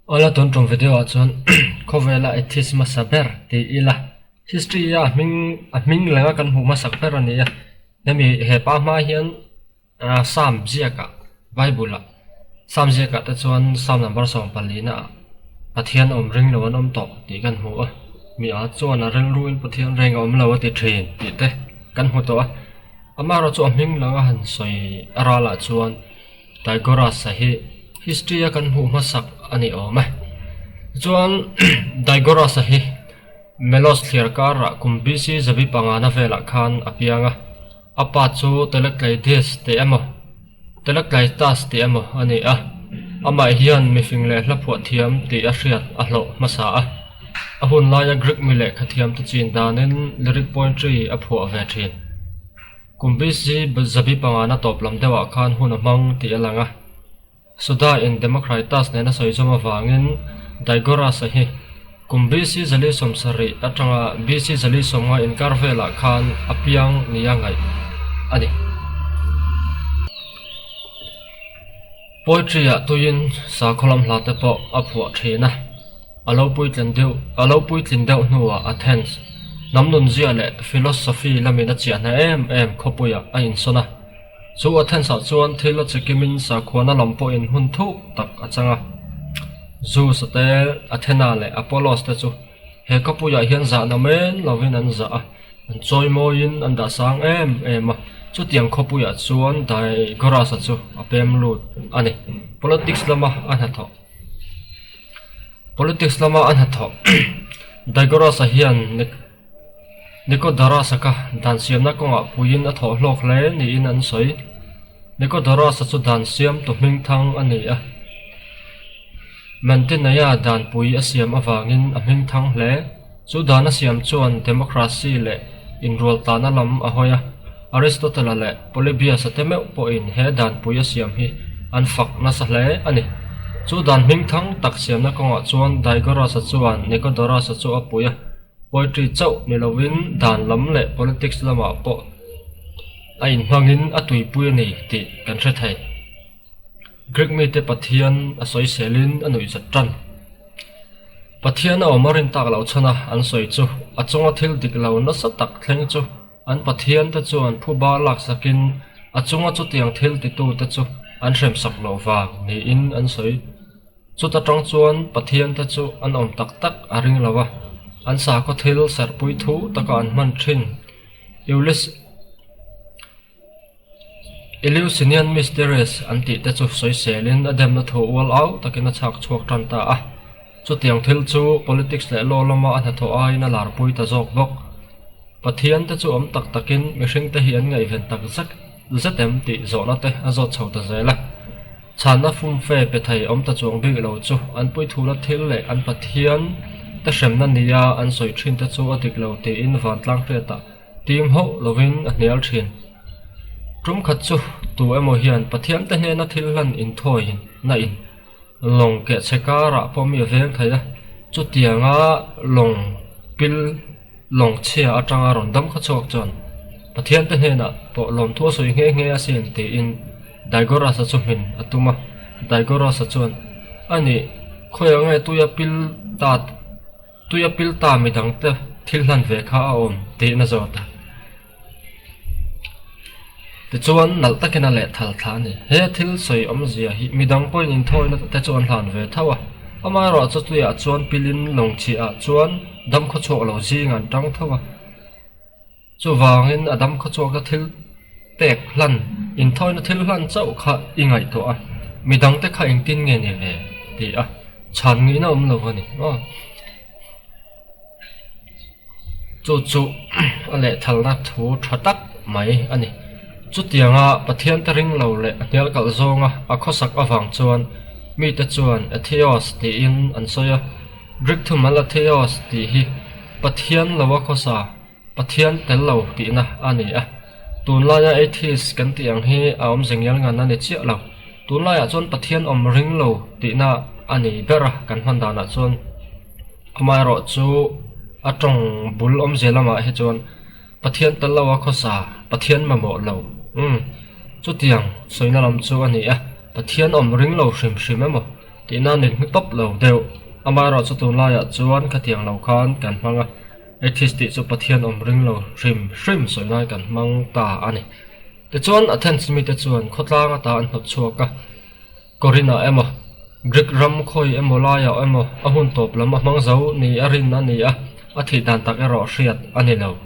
Awla tun tum video ah chuan khawvela atheist hmasa ber ti ila history a hming a hming lenga kan hmuh hmasak ber a ni a hemi hepa hma hian ah psalm ziakah bible ah psalm ziakah te chuan psalm number 14 ah Pathian awm ring lo an awm tawh tih kan hmu a mi ah chuan a rilruin Pathian reng a awm lo a ti thin tih te kan hmu tawh a amaherawhchu a hming langa han sawi a ralah chuan. Diagoras-a hi history a kan hmuh hmasak a ni awm e. Tichuan Diagoras-a hi Melos thliar karah kum BC zabi pangana velah khan a piang a, a pa chu Telecleides tih emaw Telecleitus tih emaw a ni a, amah hian mifing leh hla phuah thiam tih a hriat a hlawh hmasa a, a hun laia Greek mi lehkha thiamte chin danin lyric poetry a phuah ve thin. Kum BC zabi pangana tawp lam deuhah khan hun a hmang tih a lang a. Suda in Democritus nena sawi zawm avangin Diagoras-a hi kum BC 170 atanga BC 150 inkar velah khan a piang nia ngaih a ni. Poetry-ah tuiin sakhaw lam hla te pawh a phuah thin a, a lo puitlin deuh a lo puitlin deuh hnuah Athens hnam nunzia leh philosophy lamin a chiah hna em em khawpuiah a insawn a. Chu Athens-ah chuan thil a chikimin sakhuana lam pawhin hmun thuk tak a chang a. Zeus-a te, Athena leh Apollos te chu he khawpuiah hian zahna men lovin an zah a. An chawi mawiin an dah sang em em a, chutiang khawpuiah chuan Diagoras-a chu a pem lut a ni. Politics lama a hnathawh Politics lama a hnathawh Diagoras-a hian Nicodoras-a kha dan siamna kawngah puiin a thawh hlawk hle niin an sawi. Nicodoras-a chu dan siamtu hmingthang a ni a, Mantineia danpui a siam avangin a hmingthang hle. Chu dan a siam chuan democracy leh inrualtana lam a hawi a, Aristotle-a leh Polybius-a te meuh pawhin he danpui a siam hi an fak nasa hle a ni. Chu dan hmingthang tak siamna kawngah chuan Diagoras-a chuan Nicodoras-a chu a pui a, poetry chauh ni lovin dan lam leh politics lamah pawh a inhmangin a tuipui a ni tih kan hre thei. Greek mite Pathian a sawiselin a nuihzat tan. Pathian a awm a rin tak loh chhan a, an sawi chu a chunga thil dik lo nasa tak thleng chu an Pathian te chuan phuba laksakin a chunga chutiang thil titu te chu an hremsak loh vang niin an sawi. Chuta tang chuan Pathian te chu an awm tak tak a ring lo a, an sakhaw thil serhpui thu taka an hman thin. Ulysses. Eleusinian Mysteries an tih te chu sawiselin a demna thu ual au takin a chhak chhuak tan ta a. Chutiang thil chu politics leh law lama a hnathawh aiin a larpui ta zawk bawk. Pathian te chu awm tak takin mihring te hi an ngaihven tak zek zet em tih zawhna te a zawt chho ta zel a. Chhanna fumfe pe thei awm ta chuang bik lo chu an puithuna thil leh an Pathian te hremna nia an sawi thin te chu a dik lo tiin vantlang hriatah Tim hauh lovin a hnial thin. Tum khat chu tu emaw hian Pathiante hnena thil hlan inthawiin na in lawng keh chhe karah pawh mi a veng thei a, chutianga lawng pil lawng chhia atanga rawn dam kha chhuak chuan Pathiante hnenah pawh lawmthu a sawi nghe nghe asin tiin Diagoras-a chu hmin a tum a. Diagoras-a chuan, Anih, khawiah nge tuia pil ta Tuia pil ta midangte thil hlan ve kha a awm tiin a zawt a. Tichuan nalh takin a leh thal thla a ni. He thil sawi awmzia hi midang pawhin inthawina te chu an hlan ve tho a. Amaherawh chu tuiah chuan pilin lawng chhiah chuan dam khawchhuak lo zing an tang tho a. Chuvangin a dam khawchhuakna thil pek hlan, inthawina thil hlan chauh kha i ngaihtuah a, midangte kha engtin nge ni ve? ti a chhan ngihna awm lo a ni maw? Chu chu a lehthalna thu tha tak mai a ni. Chutianga Pathiante ring lo leh a hnial kalh zawnga a khawsak avang chuan mite chuan Atheos tiin an sawi a, Greek thumal Atheos tih hi Pathian lo a khawsa, Pathian tel lo tihna a ni a. Tunlaia atheist kan tih ang hi a awmze ngial ngan a ni chiah lo. Tunlaiah chuan Pathian awm ring lo tihna a ni ber a kan hman danah chuan. Amaherawh chu a tawng bul awmze lamah hi chuan Pathian tel lo a khawsa, Pathian mamawh lo. Umm, chutiang sawina lam chu a ni a. Pathian awm ring lo hrim hrim emaw? Tihna ni tawp lo deuh. Amaherawhchu tunlaiah chuan khatiang lo khan kan hmang a, atheist tih chu Pathian awm ring lo hrim hrim sawi lai kan hmang ta a ni. Tichuan Athens mite chuan khawtlang ata an hnawt chhuak a, Korinah emaw, Greek ram khawi emaw laiah emaw a hun tawp lam a hmang zo ni a rin a ni a, a thih dan tak erawh hriat a ni lo.